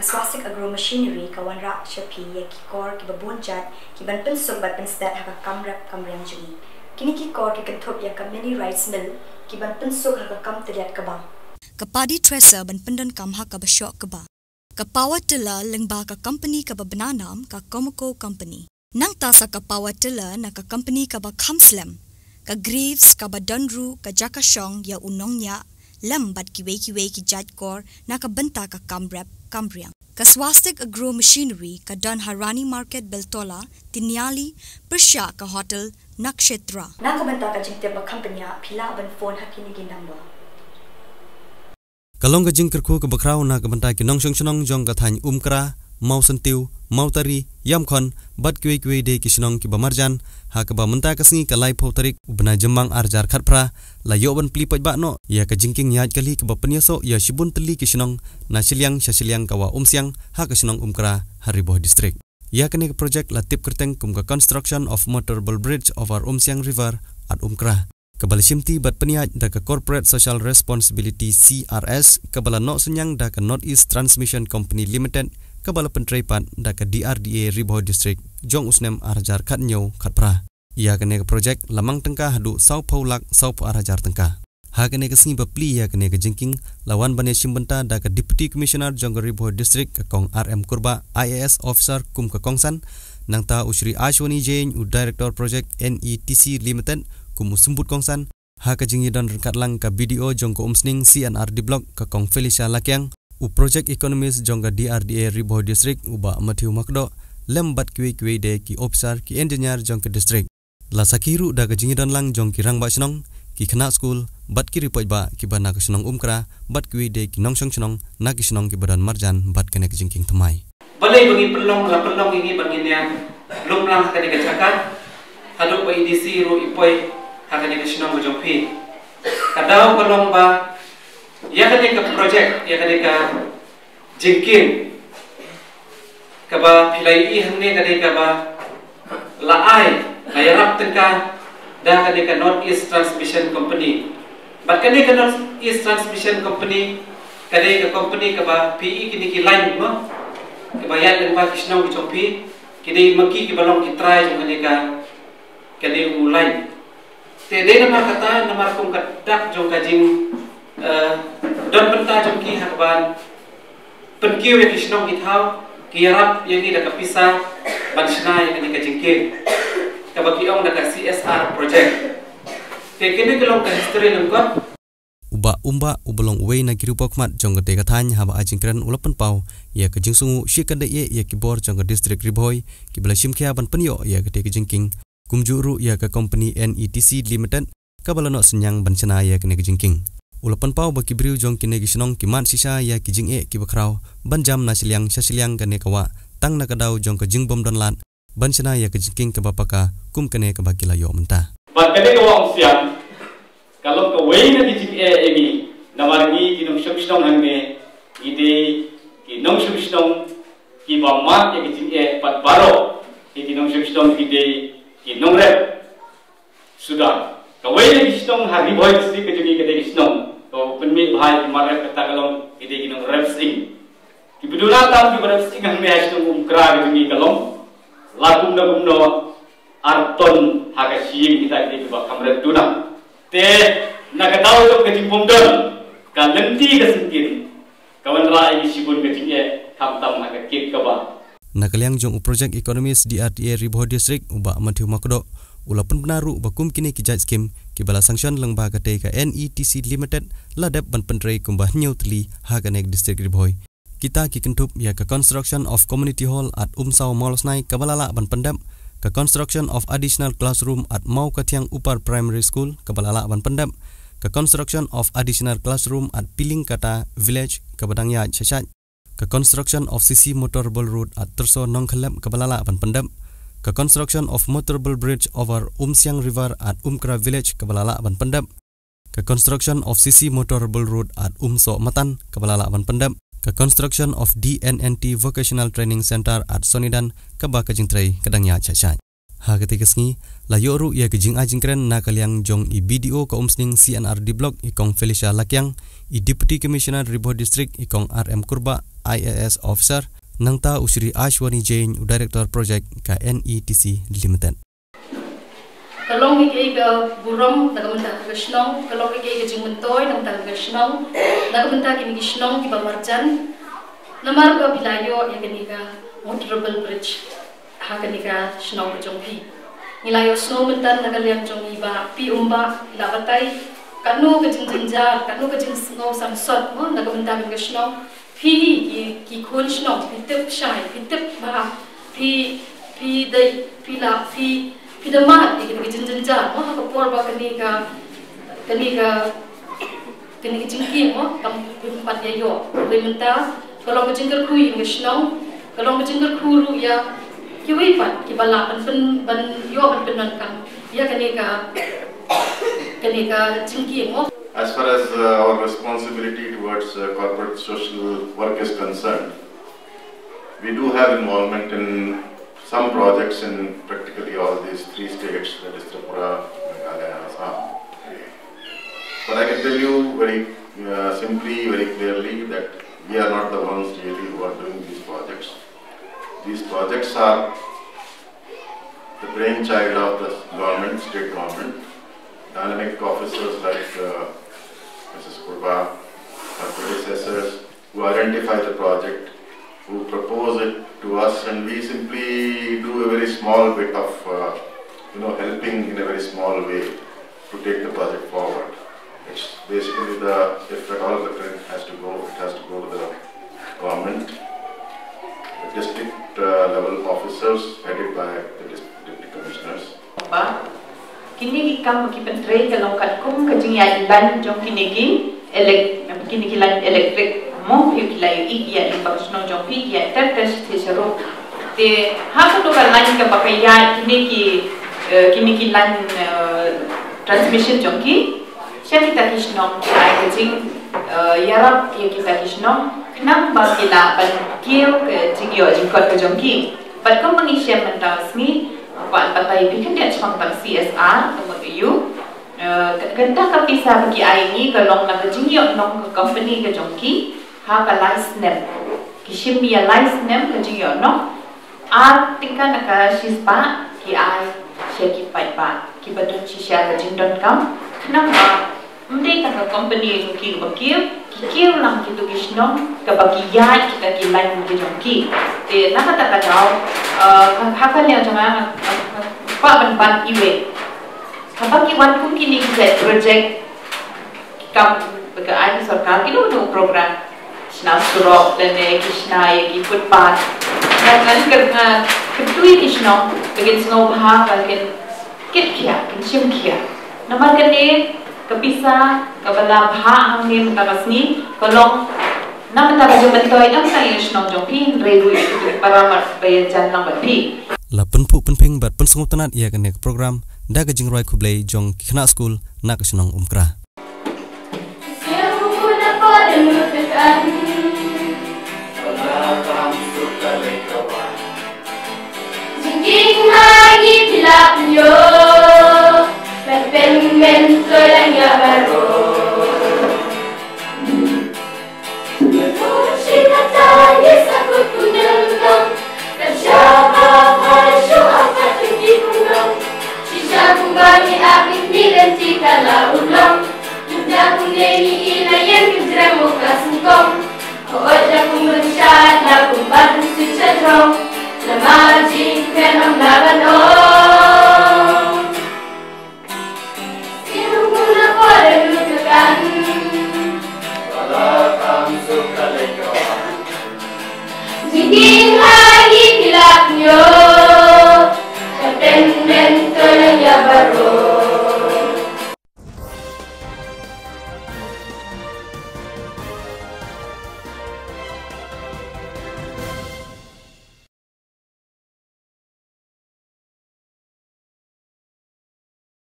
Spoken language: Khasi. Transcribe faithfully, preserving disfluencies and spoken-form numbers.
Swastik Agro Machinery ka wanrah sha phi ïa ki kor kiba bun jait ki ban pynsuk bad pynstet ha ka kam rep kam riang jong ngi. Kine ki kor ki kynthup ïa ka mini rice mill ki ban pynsuk ha ka kam tylliat kaba. Ka paddy thresher ban pyndonkam ha kaba shoh kaba. Ka power tiller lyngba ka company kaba bna nam ka Comaco Company. Nangta sa ka power tiller na ka company kaba kham slem. Ka Greaves kaba don ruh ka jaka shong ïa u nongñiah lem bad kiwei kiwei ki jait kor na ka bynta ka kam rep kam riang. Ka Swastik Agro Machinery ka don ha Rani Market Beltola, Tiniali, pyrshah ka hotel Nakshetra. Na ka bynta ka jingtip ba kham bniah phi lah ban phone ha kine ki number. Ka long ka jingkyrkhu kaba khraw na ka bynta ki nongshong shnong jong ka thaiñ Umkra, Mawsyntiew, Mawtari, Ïamkhon, bad kiwei kiwei de ki shnong kiba marjan, ha kaba mynta ka sngi ka laiphew tarik u bnai Jymmang arhajar khatphra, la ïoh ban plie paidbah noh ïa ka jingkieng ïaid kali kaba pynïasoh ïa shibun tylli ki shnong na shiliang sha shiliang ka Wah Umsiang ha ka shnong Umkra ha Ri Bhoi District. Ïa kane ka project la tip kyrteng kum ka Construction of Motorable Bridge over Umsiang River at Umkra, kaba la shimti bad pynïaid da ka Corporate Social Responsibility, C R S, kaba la noh synñiang da ka North East Transmission Company Limited, kaba la pyntrei pat da ka D R D A Ri Bhoi District jong u snem arhajar khathynñiew khatphra. Ïa kane ka project la mang tyngka haduh sawphew lak sawphew ar hajar tyngka. Ha kane ka sngi ba plie ïa kane ka jingkieng la wan ban ïashim bynta da ka Deputy Commissioner jong ka Ri Bhoi District, ka Kong R M Kurbah, I A S Officer kum ka kongsan, nangta u Shri Ashwani Jain, u Director Project N E T C Limited, kum u symbud kongsan, ha ka jingïadon ryngkat lang ka B D O jong ka Umsning C and R D Block, ka Kong Felicia Lakiang, u Project Economist jong ka D R D A Ri Bhoi District, u Bah Matthew Makdoh, lem bad kiwei kiwei de ki officer, ki engineer jong ka district. La sakhi ruh da ka jingïadon lang jong ki rangbah shnong, ki khynnah skul, bad ki riewpaidbah kiba na ka shnong Umkra, bad kiwei de ki nongshong shnong na ki shnong kiba don marjan bad kane ka jingkieng thymmai. Balei ba ngi pynlong, la pynlong ïa ngi ban ngin ïa lum lang ha kane ka jaka, haduh ba i D C ruh i poi ha kane ka shnong ka jong phi. Ka daw ka long ba ïa kane ka project, ïa kane ka jingkieng kaba phi la ïohi hangne ka dei kaba la ai, la ïarap tyngka da ka dei ka North East Transmission Company. Bad ka dei ka North East Transmission Company ka dei ka company kaba phi ïohi kine ki line mo, kaba ïaid lyngba ki shnong ki jong phi, ki dei ma ki kiba long ki trai jong ka dei ka, ka dei u line. Te dei namar kata, namar kum ka dak jong ka jing, eh, don bynta jong ki ha kaba pynkiew ïa ki shnong ki thaw, ki ïarap ïa ngi da ka pisa ban shna ïa kane ka jingkieng kaba ki ong da ka C S R project. Te kine ki long ka history lyngkot. U Bah Umbah, uba long uwei na ki riewpawkhmat jong kata ka thaiñ, haba ai jingkren u la pynpaw ïa ka jingsngew shikatdei ïa ki bor jong ka district Ri Bhoi kiba la shim khia ban pynïoh ïa kata ka jingkieng. Kumjuh ruh ïa ka company N E T C Limited kaba la noh synñiang ban shna ïa kane ka jingkieng. U la pynpaw ba ki briew jong kine ki shnong ki mad shisha ïa ki jingeh kiba khraw ban jam na shiliang sha shiliang kane ka wah, tang na ka daw jong ka jingbym don lad ban shna ïa ka jingkieng kaba paka kum kane kaba ki la ïoh mynta. Bad kane ka wah Umsiang ka long kawei na ki jingeh ïa ngi, namar ngi ki nongshong shnong hangne ngi dei ki nongshong shnong kiba mad ïa ki jingeh, bad baroh ki nongshong shnong ngi dei ki nongrep. Suda kawei na ki shnong ha Ri Bhoi District ka jong ngi ka dei ki shnong kaba pynmih bha ïa ki mar rep, kata ka long ki dei ki nongrep sying. Kiba duna tam kiba rep sying hangne ha shnong Umkra ka jong ngi ka long la kumno kumno ar ton ha ka shi ïing, kita ki dei kiba kham rep duna. Te na ka daw jong ka jingbym don, ka lynti ka syngkien ka wanrah ïa ngi shibun ka jingeh, khamtam ha ka kit kaba. Na ka liang jong u Project Economist D R D A Ri Bhoi District, u Bah Matthew Makdoh, u la pynbna ruh ba kum kine ki jait skim kiba la sanction lyngba kata ka N E T C Limited la dep ban pyntrei kumba hynñiew tylli ha kane ka district Ri Bhoi. Kita ki kynthup ïa ka construction of community hall at Umsaw Mawlasnai kaba la lah ban pyndep, ka construction of additional classroom at Mawkathiang Upper Primary School kaba la lah ban pyndep, ka construction of additional classroom at Pilingkata Village kaba dang ïaid shashait, ka construction of C C motorable road at Tyrso Nongkhylliep kaba la lah ban pyndep, ka construction of motorable bridge over Umsiang River at Umkra Village kaba la lah ban pyndep, ka construction of C C motorable road at Umsoh Matan kaba la lah ban pyndep, ka construction of D N N T Vocational Training Centre at Sonidan kaba ka jingtrei ka dang ïaid shashait. Ha katei ka sngi la ïoh ruh ïa ka jingai jingkren na ka liang jong i B D O ka Umsning C&RD Block i Kong Felicia Lakiang, i Deputy Commissioner Ri Bhoi District i Kong R M Kurbah, I A S officer, nangta u Shri Ashwani Jain, u Director Project ka N E T C Limited. Ka long kaei kaei ka burom na ka bynta ka shnong, ka long kaei kaei ka jingmyntoi na ka bynta ka shnong, na ka bynta kine ki shnong kiba marjan. Namar ba phi la ïoh ïa kane ka motorable bridge ha kane ka shnong ka jong phi. Ngi la ïohsngew mynta na ka liang jong i Bah P. Umbah, i la batai katno ka jingjynjar, katno ka jingsngew samsot mo na ka bynta kane ka shnong. Phi hi ki, ki khun shnong, phi tip shai, phi tip bha, phi, phi dei, phi la, phi, phi da mad ïa kine ki jingjynjar mo ha ka por ba kane ka, kane ka, kane ka jingkieng mo kam phi pat ïa ïoh. Hynrei mynta ka long ka jingkyrkhu ïa ka shnong, ka long ka jingkyrkhu ruh ïa kiwei pat kiba lah ban pyn, ban ïoh ban pyndonkam ïa kane ka, kane ka jingkieng mo. As far as uh, our responsibility towards uh, corporate social work is concerned, we do have involvement in some projects in practically all these three states, that is Tripura, Meghalaya, and Assam. But I can tell you very uh, simply, very clearly that we are not the ones really who are doing these projects. These projects are the brainchild of the government, state government. Dynamic officers like uh, Missus Kurbah, her predecessors, who identify the project, who propose it to us, and we simply do a very small bit of, uh, you know, helping in a very small way to take the project forward. It's basically the, if at all the credit has to go, it has to go to the government, the district uh, level officers headed by the dis- deputy commissioners. Ba kine ki kam ki pyntrei ka long katkum ka jingïaid line jong kine ki elek-, kine ki line electric mo, phi ki la ïohi ki ïaid lyngba ka shnong jong phi, ki ïaid ter ter sha ruh. Te ha kato ka line kaba ka ïaid kine ki, eh, kine ki line, eh, transmission jong ki sha kita ki shnong, ki ai ka jing, eh, ïarap ïa kita ki shnong khnang ba ki lah ban kiew ka jingïoh jingkot ka jong ki. Bad kumba ngi shem mynta ka sngi, kwah batai phi khyndiat shaphang tang C S R, ka mut aiu. Eh, ka, kata ka pisa ba ki ai ngi ka long na ka jingïoh nong ka company ka jong ki ha ka lai snem. Ki shim ïa lai snem ka jingïoh nong. Ar tyngka na ka shispah ki ai sha ki paidbah kiba don shisha ka jingdonkam, khnang ba ym dei tang ka company jong ki kaba kiew, ki kiew lang kito ki shnong kaba ki ïaid kita ki line ki jong ki. Te na kata ka daw, eh, ha, ha ka liang jong nga, eh, eh, kwah ban ban iwei. Haba ki wan kum kine ki jait project, ki kam ba ka ai ka sorkar, ki don u program shna surok lane ki shna ïa ki footpath. Ngan, ngan kyrpad, kyrpad ïa ki shnong ba kin sngewbha ba kin kit khia, kin shim khia. Namar kane ka pisa kaba la bha hangne mynta ka sngi ka long na mynta ka jingmyntoi, na mynta ïa ka shnong jong phi, hynrei ruh ïa ki para mat ba ïajan lang bad phi. La pynphuh pynphing bad pynsngewtynnat ïa kane ka program da ka jingrwai khublei jong ki khynnah skul na ka shnong Umkra. Jingkieng ha ngi phi la pynïoh, ban pynmyntoi lang ïa baroh. Shi kata ngi sa kut kumne long, kan sha ba ba shu ap ka tynti kumne long. Shisha kumba ngi ap ngi lynti ka la u long. Kumta kumne ngi i la ïeng ki jrem u ka sngkong. Hooid la kum ban shad la kum ban shu sha jrong. La ma jingkren ym la ban ong.